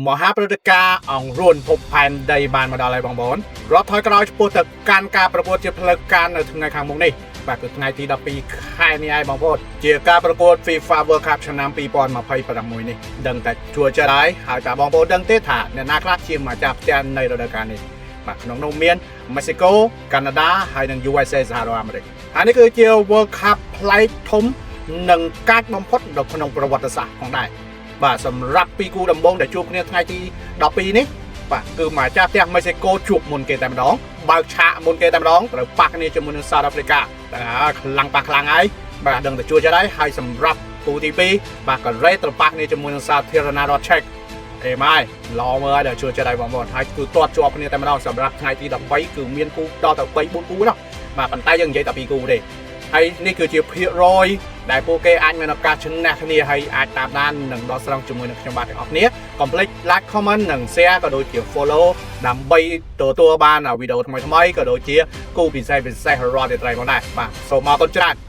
មហាព្រឹត្តិការណ៍អង្រួនភពផែនដីបានមកដល់ហើយបងប្អូនរាប់ថយក្រោយឆ្ពោះទៅកាន់ការប្រកួតជាផ្លូវការនៅថ្ងៃខាងមុខនេះបាទគឺថ្ងៃទី12ខែនេះហើយបងប្អូនជាការប្រកួត FIFA World Cup ឆ្នាំ2026នេះដឹងតែជួចិត្តហើយហើយតើបងប្អូនដឹងទេថាអ្នកណាខ្លះជាម្ចាស់ផ្ទះនៃរដូវកាលនេះបាទក្នុងនោះមានមេស៊ីកូកាណាដាហើយនិង USA សហរដ្ឋអាមេរិកហើយនេះគឺជា World Cup ប្លែកធំនិងកាចបំផុតនៅក្នុងប្រវត្តិសាស្ត្រផងដែរ បាទសម្រាប់ពីរគូដំបូងដែលជួបគ្នាថ្ងៃទី12នេះបាទគឺម្ចាស់ផ្ទះមេស៊ីកូជួបមុនគេតែម្ដងបើកឆាកមុនគេតែម្ដងត្រូវប៉ះគ្នាជាមួយនឹង South Africa តែខ្លាំងប៉ះខ្លាំងហើយបាទដឹងតែជួចិត្តហើយហើយសម្រាប់គូទី2បាទកូរ៉េត្រូវប៉ះគ្នាជាមួយនឹងសាធារណរដ្ឋឆែកអេម៉ាយល្អមើលហើយដល់ជួចិត្តហើយបងប្អូនហើយគឺទាត់ជាប់គ្នាតែម្ដងសម្រាប់ថ្ងៃទី13គឺមានគូដល់ទៅ3 4គូនោះបាទប៉ុន្តែយើងនិយាយតែ2គូទេហើយនេះគឺជាភាគរយដែលពួកគេអាចមានឱកាសឈ្នះគ្នាហើយអាចតាមដាននិងដកស្រង់ជាមួយនឹងខ្ញុំបាទទាំងអស់គ្នាកុំភ្លេច like comment និង share ក៏ដូចជា follow ដើម្បីទទួលបានវីដេអូថ្មីៗក៏ដូចជាគូពិសេសពិសេសរាល់រាត្រីផងដែរបាទសូមអរគុណច្រើន។